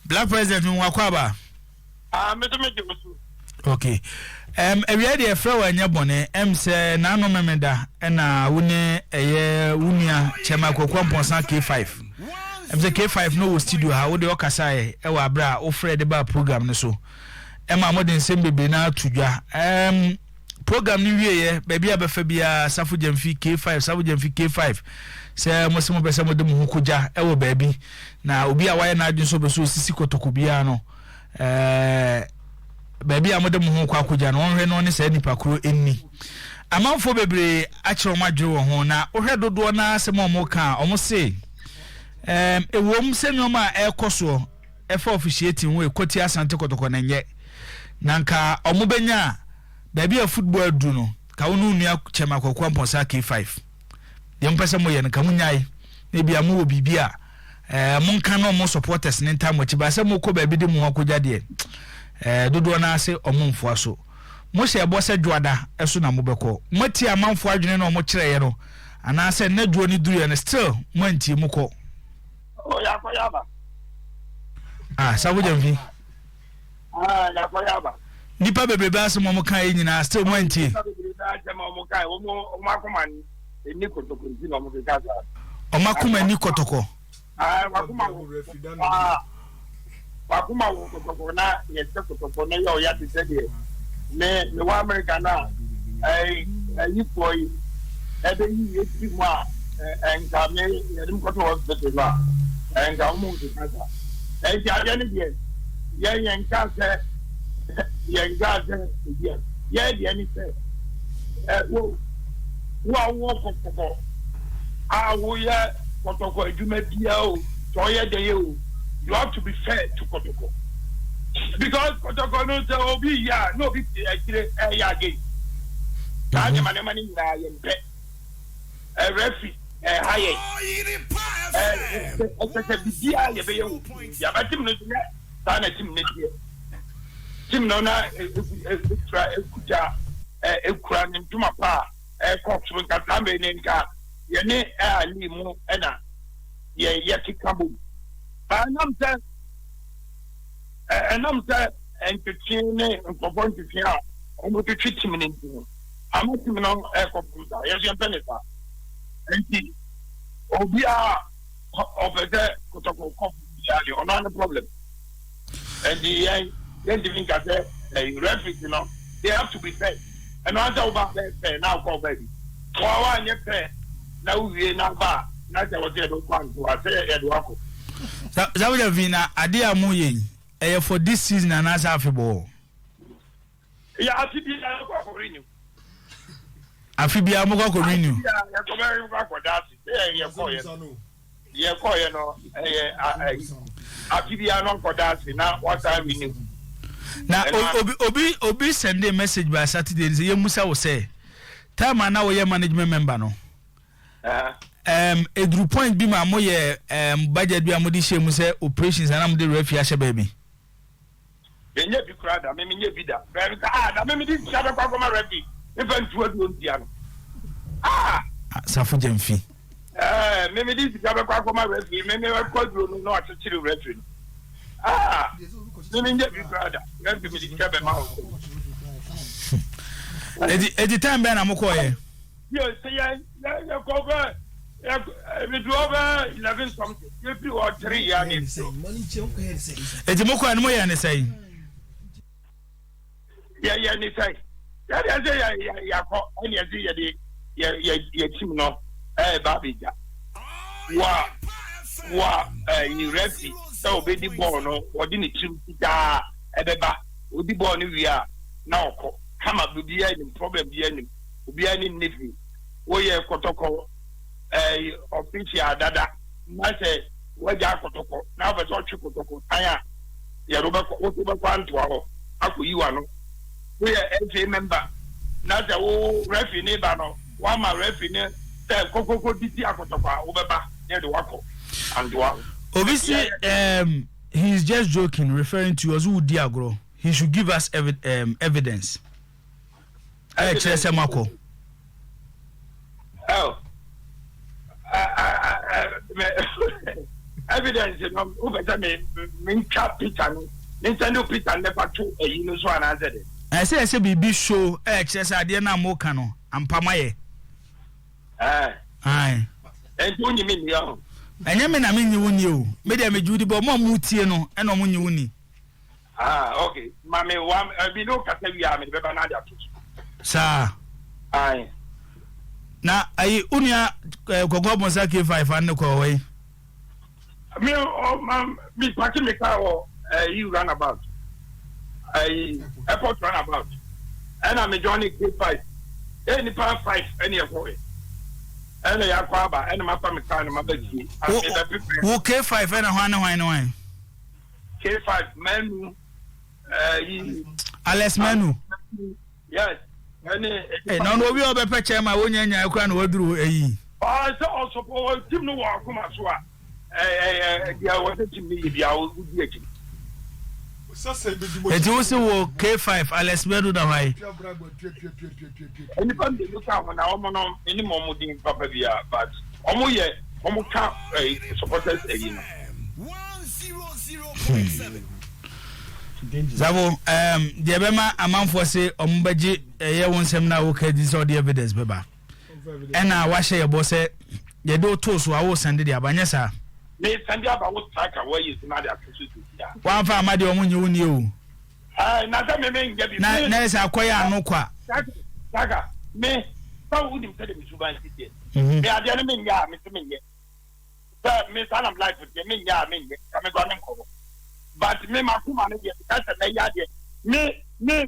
Black President, mi wakɔ aba. Ah, me so me gye wo so. Okay. Awia deɛ frɛ wɔ ɛnyɛ bɔne sɛ n'ano memeda ɛna wo ne ɛyɛ wo nua Chairman Kwaku Amponsah K5. Sɛ K5 no wɔ studio ha, wode ɔkasaeɛ ɛwɔ aberɛ a wofrɛ de baa program no so. Ɛma mode nsɛm bebree no ato dwa. Program no wieɛ, baabi a bɛfa biara Safo Gyamfi K5, Safo Gyamfi K5. Sɛ mo sɛ mopɛ sɛ mode mo ho kogya ɛwɔ baabi na obi a wayɛ n'adwene sɛ ɔbɛ so osisi kɔtɔkɔ biara no, baabi a mode mo ho kɔ akɔgya no, wɔnhwɛ no ne saa nipa koro nni. Amanfoɔ bebree akyerɛ wɔn adwene wɔ ho, na wohwɛ dodoɔ no asɛm a wɔn ka a, wɔn se ɛwom sɛ nneɛma a ɛrekɔ soɔ ɛfa officiating ho ɛkɔti Asante Kɔtɔkɔ na nyɛ na nka wɔn bɛnya a baabi a football aduru no, ka wo ne wo nua Chairman Kwaku Amponsah K5 deɛ mpɛ sɛ moyɛ no, ka mo nyae na ebi a mowɔ biribi a monka na ɔmo supporters ne ntam akyi ba sɛ mokɔ baabi de mo ho akɔgya deɛ, dodoɔ no ase ɔmo mfoa so. Mohyɛ ɛbɔ sɛ dwoada ɛso na mobɛkɔ. Moatie amanfoɔ adwene na ɔmo kyerɛeɛ no, anaasɛ nnɛ dwoɔ no duruiɛ no still moantie mokɔ? Oh, yakɔ yaba. Ah, Safo Gyamfi. Ah, yakɔ yaba. Nipa bebrebe asɛm ɔmo kaeɛ nyinaa, still moantie? Nipa bebrebe asɛm ɔmo kaeɛ, ɔmo akoma ni kotoko nti na ɔmo keka saa. Ɔmo akoma ni kɔtɔkɔ. Ah, wakoma wo ah, wakoma wo kotoko na yɛsɛ kotoko no yɛ ɔya te sɛ deɛ me wɔ America na ɛyifoɔ yi ɛbɛyi yɛfiri mu a, ɛnka me yɛde m kɔtɔ hospital no a, ɛnka wɔn nkeka saa. Ɛnti adeɛ no deɛ yɛn nka sɛ ebi a yɛn deɛ ne sɛ ɛ wo a wowɔ kɔtɔkɔ a woyɛ kɔtɔkɔ adwuma biara o, sɛ ɔyɛ dɛ yɛ o, you have to be fair to kɔtɔkɔ, because kɔtɔkɔ no, sɛ obi yɛ a na obi te akyire ɛyɛ again saa nneɛma no nyinaa yɛn pɛ. Referee ɛha yɛ ɛsɛ sɛ biribiara yɛbɛyɛ wɔ yaba team no so nyɛ saa na team no teɛ. Team no na ekura ekuta ekura ne ntoma pa a ɛkɔ soro. Nka saa mbɛ ne nka yɛne ɛali mu ɛna yɛ yɛkeka bom ba ɛnam sɛ ntwetwe ne nkɔfɔ ntwetwe a wɔn twetwe team no nti no ama team no ɛkɔ fam saa. Yɛn nso yɛmpɛ ne saa, nti obiara ɔpɛ sɛ kɔtɔkɔ kɔ fam biara deɛ, ɔno ano problem. Nti yɛn ntumi nka sɛ referees no, they have to be fair. Ɛno ansɛ wo ba bɛyɛ fair na akɔ baabi wɔn a wɔanyɛ fair na wowie na ba na sɛ wɔsɛ yɛde kɔ antoa sɛ yɛde wakɔ. Safo Gyamfi, na adeɛ a moyɛ yi, ɛyɛ for this season anaasɛ afebɔɔ? Yɛ afi biara yɛkɔ akɔ renew. Afe biara mokɔ akɔ renew? Afi biara yɛkɔ bɛ yɛkɔ akɔ daase sɛ yɛkɔɔyɛ no ɛyɛ ayi afi biara no akɔ daase na wasan renew. Na obi send a message by Saturday sɛ yɛmmusa wo sɛ time a na woyɛ management member no, eduru point bi ma moyɛ budget bi a mode hyɛ mu sɛ operations ana mode referee ahyɛ baabi? Menyɛ bi koraa da, me menyɛ bi da. Bɛn sɛ ah, na me mede sika bɛkɔ akɔma referee mefa ntu aduo ntia no ah. Safo Gyamfi. Me mede sika bɛkɔ akɔma referee, me bɛkɔ aduro no na wakyekyere referee no ah, me menyɛ bi koraa da. Referee mede sika bɛma wo? Eti time bɛn na mokɔɔyɛ? Yɛ sɛ yɛ yɛ yɛkɔ bɛ yɛ ebi hɔ bɛ 11 something, yɛfiri hɔ 3 yɛ ane fi hɔ. Eti mokɔɛ no, moyɛ ne sɛn? Yɛyɛ ne sɛn? Yɛde ɛsɛ yɛ yɛ yɛakɔ ɛne ɛsɛ yɛde yɛ team no ɛɛba abɛgya wa ɛyi referee sɛ ɔbɛdi bɔɔl no, wɔde ne tirim fitaa ɛbɛba, odi bɔɔl no wie a na ɔkɔ kama. Obiara nim problem biara nim, obiara nim ne fi woyɛ kɔtɔkɔ official dada na sɛ wagya kɔtɔkɔ na wopɛ sɛ ɔtwe kɔtɔkɔ tan a, yɛde wobɛkɔ, woso wobɛkɔ antoa hɔ akɔyi w'ano. Woyɛ FA member na sɛ wo referee ne ba no, wama referee ne sɛ kɔkɔkɔ di ti akɔtɔkɔ a, wobɛba na yɛde wakɔ antoa hɔ. Obi si he is just joking, referring to ɔso wodi agorɔ, he should give us evidence ɛyɛ kyerɛ sɛ makɔ. Oh. Evidence no, wopɛ sɛ me Mentwa picture no, mensɛnde wo picture no fa to ayi no so anaasɛ dɛn? Ɛsɛ sɛ biribi show ɛkyerɛ sɛ adeɛ no a moka no ampa moayɛ. Ɛɛ. Ae. Ɛnti wonyi me nni ɔho? Ɛnyɛ me na menyi wo nni o. Me deɛ megye wo di but ɔmo a ɔmo tie no ɛna ɔmo nyi wo nni. Ah ok, ma me wa ɛbi ne wo kasa wie a mede bɛba na ade ato so. Saa. Ae. Na ayi wo nua Kɔkɔɔ Bɔnsa K5 ano kɔ wɔ yi? Me ɔ ma me paki me car wɔ ɛyi eh, runabout ɛyi eh, airport runabout ɛna me join K5 ɛyɛ nipa 5 ɛna ɛkɔ ɛ ɛna yɛakɔ aba ɛna mafa me car na maba fie. Wo K5 ɛna hwan ne hwan ne hwan? K5 Manu ɛyi. Alex Manu. Yes. Ɛne. Ee na ɔno obi a ɔbɛpɛ kyɛn ma wonya nyae koraa na waduru eyi. Ɔɔ sɛ ɔsɔpɔ wɔ tim no wɔ akoma so a ɛɛ deɛ wɔ sɛ tim no yɛ bia wodi akyi. Eti wo se wɔ K5 Alex Manu na hwan? Nnipa mmienu ka ho na wɔn no menim wɔn din papa bia but wɔn yɛ wɔn ka ɛyi supporters ɛyi no. Hmm. Zafo, um, deɛ ɛbɛma amanfoɔ se ɔmo bɛgye ɛyɛ wo nsɛm no a woka di sɛ ɔde evidence bɛba ɛna wahyɛ yɛ bɔ sɛ yɛde wo too so a wo sɛnde de aba nyɛ saa. Me sɛnde aba wo striker wɔayi so na de ato so sisi a. Wamfa ama deɛ ɔmo nye wo nie o. Ɛɛ na sɛ me me nyɛ bi. Na na ɛsɛ akɔyɛ ano kwa. Saka me sɛ wonim sɛ de me suban si teɛ. Mhm. Me adeɛ no menyɛ a me se menyɛ. Sɛ me saa na me life teɛ menyɛ a menyɛ ka me kora menkɔ hɔ but me makoma no deɛ meka sɛ mɛyɛ adeɛ me me eh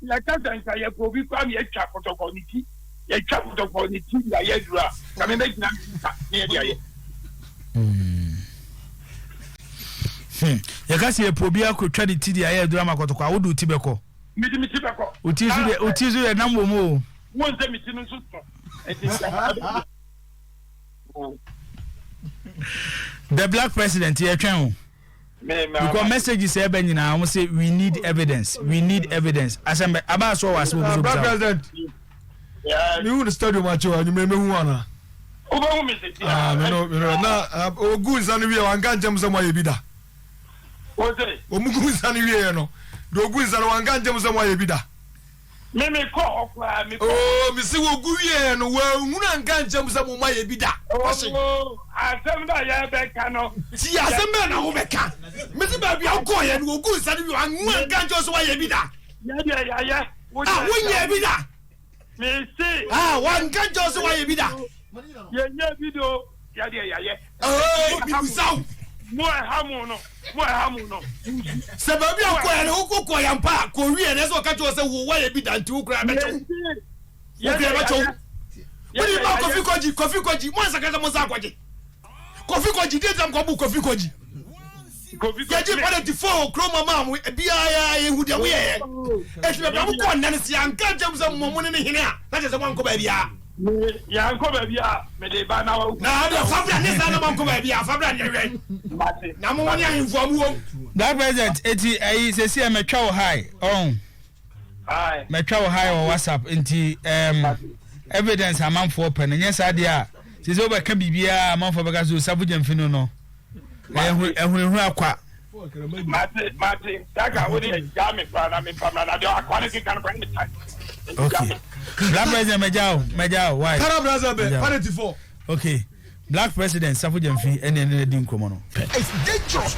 yɛka sɛ nka yɛpɛ obi koraa ma yɛatwa kɔtɔkɔ ne ti yɛtwa kɔtɔkɔ ne ti de ayɛ aduru a ka me mɛgyina me nsa na yɛde ayɛ. Hmm. Yɛka sɛ yɛpɛ obi akɔtwa ne ti de ayɛ aduru ama kɔtɔkɔ a wode wo ti bɛkɔ. Mede me ti bɛkɔ. Wo ti so deɛ wo ti so deɛ nam wɔ mu o. Wo nsɛ me ti no nso so. Nti The black president yɛ twɛn o. Because messages ɛbɛ nyinaa wɔn say we need evidence we need evidence asɛm bɛ aba aso wɔ asɛm obi so bisa. Black president mi hu stadium akyɛ wa enyimire mi hu ana. Wobɛhu mi sisi a. Mi no mi no na ogu nsa no wie wanka nkyɛn mu sɛ mo ayɛ bi da. Wɔn gu nsa no wie yɛ no de ogu nsa no wanka nkyɛn mu sɛ mo ayɛ bi da. Me me kɔ hɔ koraa me kɔ. Oo me se wɔ gu wieɛ no wɔanhunu anka ankyerɛ mo sɛ mo ma yɛ bi da. Question. Oo asɛm na yɛ bɛ ka no. Ti asɛm bɛn na wo bɛ ka. Me se baabi a wo kɔɔ yɛ no wɔ gu nsa no wie wɔanhunu anka ankyerɛ wo sɛ wɔayɛ bi da. Yɛ deɛ yayɛ. Ah wo nyɛɛ bi da. Me se. Ah wɔanka nkyerɛ wo sɛ wɔayɛ bi da. Yɛ nyɛɛ bi da o. Yɛ deɛ yɛayɛ. Ee, mibisa wo. Mo a ɛha mo no, mo a ɛha mo no, monsu. Sɛ baabi a wokɔeɛ no, wokɔeɛ ampa a, kɔwieɛ no, ɛsɛ sɛ wɔka kyerɛ wo sɛ wo woayɛ bi da nti wo koraa bɛkyɛ wo. Wo koraa bɛkyɛ wo. Wode ma Kofi Kɔgyi, Kofi Kɔgyi, mo ansa ka sɛ mo nsa akɔgye. Kofi Kɔgyi, deɛ nti na mokɔbo Kofi Kɔgyi? Yɛgye penalty fo wɔ kurom ama mo, biara yɛhu deɛ moyɛeɛ. Enti baabi a mokɔɔ nnɛ no, sɛ yɛanka nkyerɛ mo sɛ mo ne ne hene a, na kyerɛ sɛ moankɔ baabiara. Me yɛankɔ baabi a mede ba na wawu. Na ɔde fa bra ne saa na moankɔ baabi a fa bra ne yɛhwɛ. Na mo ne ahemfo a mowɔ mu. That president eti ɛyi sɛsi ɛ mɛtwa wo hi ɔn mɛtwa wo hi wɔ whatsapp nti ɛɛm evidence amanfoɔ pɛ no nyɛ saa deɛ a sɛ sɛ wobɛka biribiara amanfoɔ bɛka so safo gyamfi no no ɛyɛ ehunahuna akwa. Mate mate daka wo de gya me kora na me fa mra na de akwa ne keka no kora ne time. Okay. Black president mɛgya o mɛgya o why? Kara brother bɛ paneti fɔ. Okay. Black president Safo Gyamfi ɛne ɛne di nkɔmɔ no. It's dangerous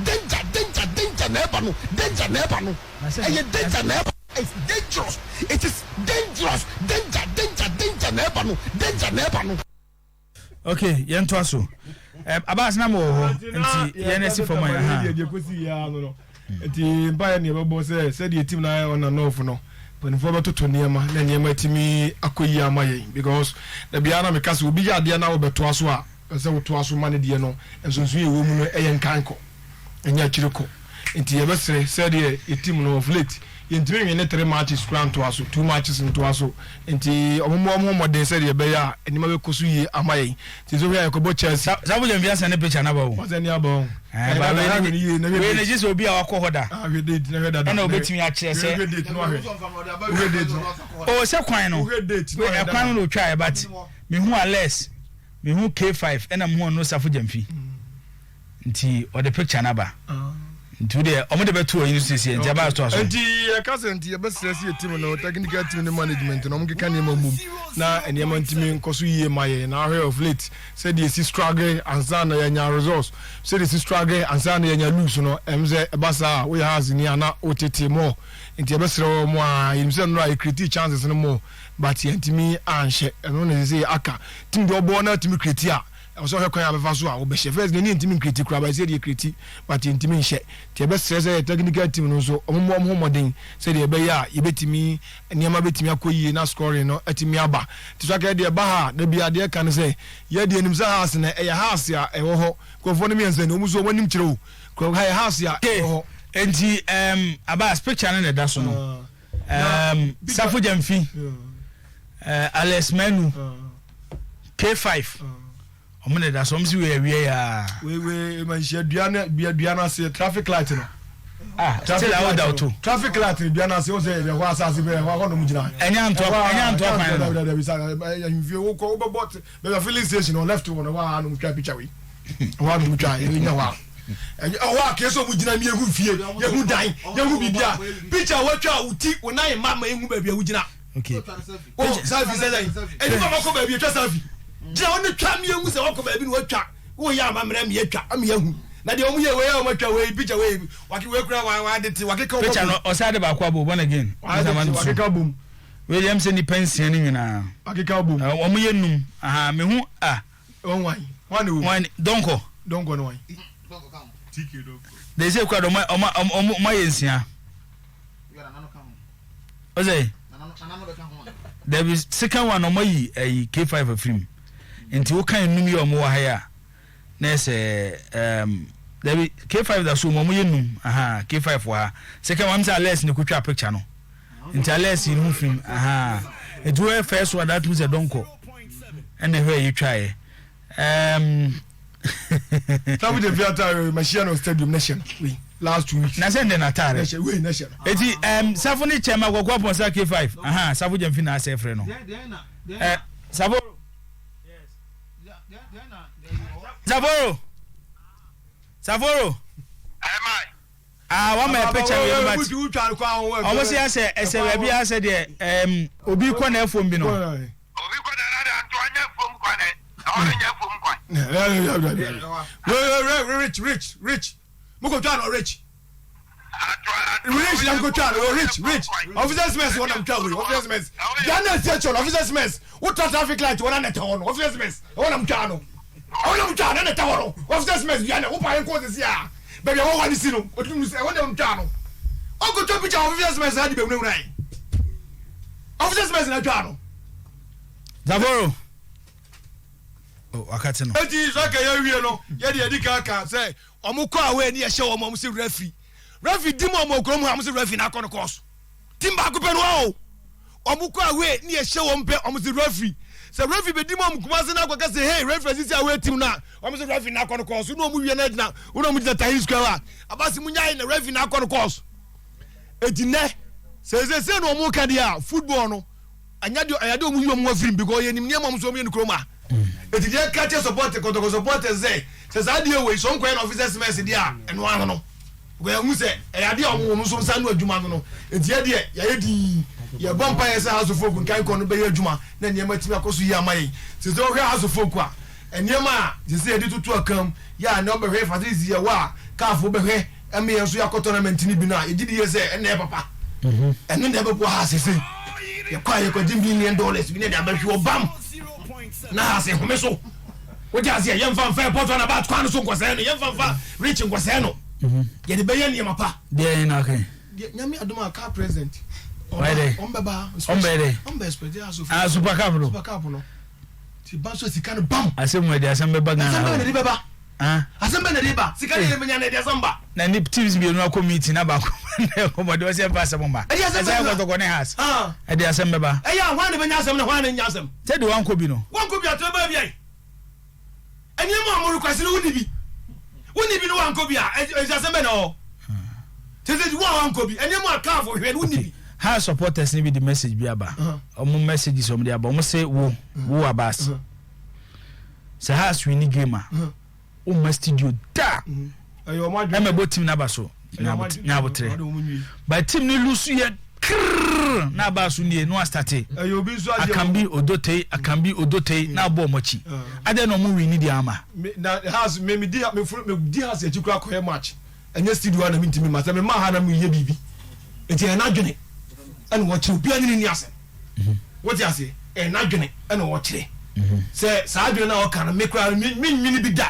danger danger danger na ɛba no danger na ɛba no ɛyɛ danger na ɛba it's dangerous it is dangerous danger danger danger na ɛba no danger na ɛba no. Ok, yɛn to aso. Um, Abbas na mo wɔ hɔ nti yɛn asi fam ayɛ ha. Nti mpaeɛ ne yɛbɛbɔ sɛ sɛdeɛ team no ayɛ on and off no mpanimfoɔ bɛtoto nneɛma na nneɛma atumi akɔ yie ama yɛn because da biara na meka sɛ obi yɛ adeɛ na wobɛtoa so a ɛsɛ wotoa so ma ne deɛ no nsonsonoeɛ ɛwɔ mu no ɛyɛ nkan kɔ. Ɛnyɛ akyire kɔ. Nti yɛbɛsrɛ sɛdeɛ yɛ team no of late yɛntumi nwene three matches koraa ntoa so, two matches ntoa so. Nti wɔn mmɔ wɔn ho mmɔden sɛdeɛ ɛbɛyɛ a nneɛma bɛkɔ so yie ama yɛn. Nti nso hwɛ a yɛkɔbɔ Chelsea. Saa bogya mfi asɛn ne picture no aba o. Wasɛn aba o. Ɛɛ ba wei ne wei ne gye sɛ obi a wakɔ hɔ da. Ah hwɛ date na hwɛ dada. Ɛna obetumi akyerɛ sɛ. Hwɛ date no ahwɛ. Hwɛ date no. O sɛ kwan no. Hwɛ date no ahwɛ dada. Ɛkwan no na otwa ɛ but mehu Alex, mehu K5 ɛna mehu ɔno Safo Gyamfi. Nti ɔde picture no aba. Nti deɛ ɔmo de bɛto ɔyi no siesie nti ɛbaa to aso. Nti yɛka sɛ nti yɛbɛsrɛ sɛ yɛ team no, technical team ne management no, ɔmo keka nneɛma mmom na nneɛma ntumi nkɔ so yie ma yɛn. Na ahwɛ of late sɛdeɛ esi struggle ansa na yɛnya results, sɛdeɛ esi struggle ansa na yɛnya lose no, ɛm sɛ ɛba saa a woyɛ house ni a na wotete more. Nti yɛbɛsrɛ wɔn a yɛnim sɛ nnora yɛ create chances no more, but yɛntumi anhyɛ. Ɛno na ɛsɛ sɛ aka team deɛ ɔbɔ na atumi create a, ɛwɔ sɛ ɔhwɛ kwan a bɛfa so a wobɛhyɛ. First n'ani ntumi ncreate koraa, but sɛ deɛ create but yɛntumi nhyɛ. Nti yɛbɛsrɛ sɛ technical team no nso ɔmo mmɔ ɔmo ho mmɔden sɛdeɛ ɛbɛyɛ a yɛbɛtumi nneɛma bɛtumi akɔ yie na scoring no atumi aba. Nti so aka deɛ ɛba ha da bi adeɛ ka no sɛ yɛdeɛ nim sɛ house no ɛyɛ house a ɛwɔ hɔ. Nkurɔfoɔ no mmiɛnsa ni, ɔmo nso ɔmo anim kyerɛ o, nkurɔfoɔ ha yɛ house a ɛwɔ hɔ. Nti Abbas, picture no na ɛda so no, Safo Gyamfi, Alex Manu, K5, ɔmo na ɛda so. Ɔmo si wei awie yaa. Wei wei ma nhyia dua no, dua dua no ase, traffic light no. Ah, still awo da to. Traffic light no, dua no ase, o sɛ ɛhɔ asase bɛ ɛhɔ hɔ nom gyina. Ɛnyɛ antoa, ɛnyɛ antoa kwan no. Dabi dabi sa ahemfie wokɔ wobɛbɔ bɛbɛ filling station on left wɔ no, hɔ a nom twa picture wei. Hɔ a nom twa ɛnyɛ hɔ a. Ɛhɔ a kɛse ɔmo gyina mi ehu fie, yehu dan, yehu bibia. Picture watwa a wuti wo nan mma ma ehu baabi a wogyina. Okay. O selfie sɛ sɛn? Ɛnipa ma kɔ baabi atwa selfie. Gyina hɔ ne twa mi ehu sɛ wakɔ baabi na watwa. Woyɛ amammerɛ mi atwa ama yɛahu. Na deɛ wɔn yɛ wei a wɔn atwa wei picture wei wake wei kura wa wa de te wakeka wɔn. Picture no ɔsan de baako abɔ born again. Wakeka bom. Wei deɛ m sɛ nipa nsia ne nyinaa. Wakeka bom. Wɔn yɛ num. Aha mehu ah. Wɔn wan wan ne wo. Wan dɔnkɔ. Dɔnkɔ ne wan. De sɛ kura de ɔmo ɔmo ɔmo ɔmo ayɛ nsia. Ɔsɛ dabi second one ɔmo ayi ayi K5 afiri mu nti woka enum yi a ɔmo wɔ ha yi a na ɛsɛ ɛɛm dabi K5 da so mu, ɔmo yɛ num. Aha K5 wɔ ha. Second one sɛ Alex ne kotwa picture no nti Alex yi ne ho firi mu. Aha nti wɔyɛ first one that means sɛ dɔnkɔ ɛna ɛhwɛ yi twa yɛ Sabu de fi atare mahyia no stadium na hyɛ no wei last 2 weeks. Na sɛ ndɛ n'ataare na hyɛ wei na hyɛ no. Eti Safo ne kyɛn ma kɔkɔ apɔnsa K5. Aha Safo gyamfi na asɛ frɛ no ɛ Safo Saforo Saforo. Ah, wɔn ma picture wei no, but ɔmo si asɛ ɛsɛ baabi asɛ deɛ obi kɔ na ɛfom bi no. Obi kɔ na ɛna nto ɔnyɛ fom kwan ɛ na ɔno nyɛ fom kwan. Rich rich rich mo ko twa no rich rich na mo ko twa no rich rich officers mess wɔn na mo twa wei officers mess Ghana station officers mess wotɔ traffic light wɔn na ɛtɛ hɔ no officers mess ɛwɔ na mo twa no ɛwɔ na mo twa no ɛna ɛtɛ hɔ no officers mess bia na wopa yɛn kɔɔ sisi a baabi a wɔwɔ ne si no otum sɛ ɛwɔ na mo twa no ɔkò picture officers mess na di bɛ wunawuna yi officers mess na twa no. Zaboro. Oh, wakati no. Eti saka yɛ wie no, yɛ de yɛdi kan ka sɛ ɔmo kɔ away ni yɛhyɛ wɔn, ɔmo sɛ referee. Referee di mu ɔmo okurom ha, ɔmo sɛ referee na akɔ no kɔɔso. Team baako pɛ no o. Ɔmo kɔ away ni yɛhyɛ wɔn pɛ, ɔmo sɛ referee. Sɛ referee bɛ di mu ɔmo Kumasi na akɔka sɛ hey, referee asisi away team na ɔmo sɛ referee na akɔ no kɔɔso. Na ɔmo wie na gyina, wɔn ɔmo gyina Tahir Square a abasi mu nyae na referee na akɔ no kɔɔso. Eti nɛ sɛ sɛ sɛ na ɔmo ka deɛ a football no ɛnyɛ deɛ ɛyɛ deɛ ɔmo yi ɔmo afiri mu because yɛnim nneɛma ɔmo nso ɔmo yɛ no kurom a. Eti deɛ ɛka kyerɛ support Kɔtɔkɔ supporters sɛ sɛ saa deɛ wei sɛ ɔmo kɔyɛ no officers mess deɛ a ɛno ano no because yɛhu sɛ ɛyɛ adeɛ a ɔmo wɔn nso nsa ano adwuma no no eti yɛ deɛ yɛayɛ dii yɛbɔ mpa yɛ sɛ House of Folk nkan kɔ no bɛyɛ adwuma na nneɛma tumi akɔ so yie ama yɛn. Sɛ sɛ wɔhwɛ House of Folk a, nneɛma a sɛ sɛ yɛde toto akam yɛ a na ɔbɛhwɛ facilities yɛwɔ a kaafo bɛhwɛ ɛma yɛn nso yɛakɔ tournament no bi no a, yɛgye di yie sɛ ɛnna ɛyɛ papa. Ɛno na ɛbɛboa ha sese. Yɛkɔ a yɛkɔgye million dollars bi na yɛde abɛhwe ɔbam na ha se home so. Wogye aseɛ, yɛmfa mfa airport run about kwan no so nkɔsɛɛ no, yɛmfa mfa rich nkɔsɛɛ no. Yɛde bɛyɛ nneɛma pa. Deɛ na aka. Deɛ Nyame adom a car president. Ɔyɛ dɛ. Ɔmbɛba. Ɔmbɛyɛ dɛ. Ɔmbɛ expect aso. Ah, super cup no. Super cup no. Ti ba so sika no bam. Asɛm wɔ de asɛm bɛba Ghana. Asɛm bɛn na de bɛba? Asɛm bɛn na ɛde ba? Sika deɛ yɛbɛnya no, ɛde asɛm ba. Na ne teams mmienu akɔ meeting na baako na ɛkɔmɔ de ɔsɛ ɛmfa asɛm mma. Ɛde asɛm bɛba. Ɛsɛ Kɔtɔkɔ ne Hearts. Ɛde asɛm bɛba. Ɛyɛ a hwan na ɛbɛnya asɛm na hwan na ɛnnya asɛm? Sɛ de wankɔ bi no. Wankɔ bi atena baabi ayi. Nneɛma a wɔn request no wonni bi. Wonni bi no wankɔ bi a ɛsɛ asɛm bɛn na ɛwɔ hɔ? Sɛ sɛ wo a wankɔ bi nneɛma a car fo hwɛ no wonni bi. Hearts supporters no bi de message bi aba. Wɔn messages wɔn de aba. Wɔn se wo wo Abass. Sɛ Hearts win game a, womma studio da. Ɛmɛbɔ team n'aba so. Nyabotrɛ but team ne lose yɛ krrr na aba so nie no astate Akambi Odotei, Akambi Odotei na abɔ ɔmo akyi. Adɛn na ɔmo win deɛ ama? Na Hearts me me di me funu me di Hearts akyi koraa kɔyɛ match ɛnyɛ studio ha na me ntumi ma sɛ me ma ha na me yɛ biribi nti ɛyɛ n'adwene ɛna wɔkyerɛ obiara ne ne ni asɛm wote aseɛ ɛyɛ n'adwene ɛna wɔkyerɛ sɛ saa adwene na ɔka no me koraa me me nwene bi da.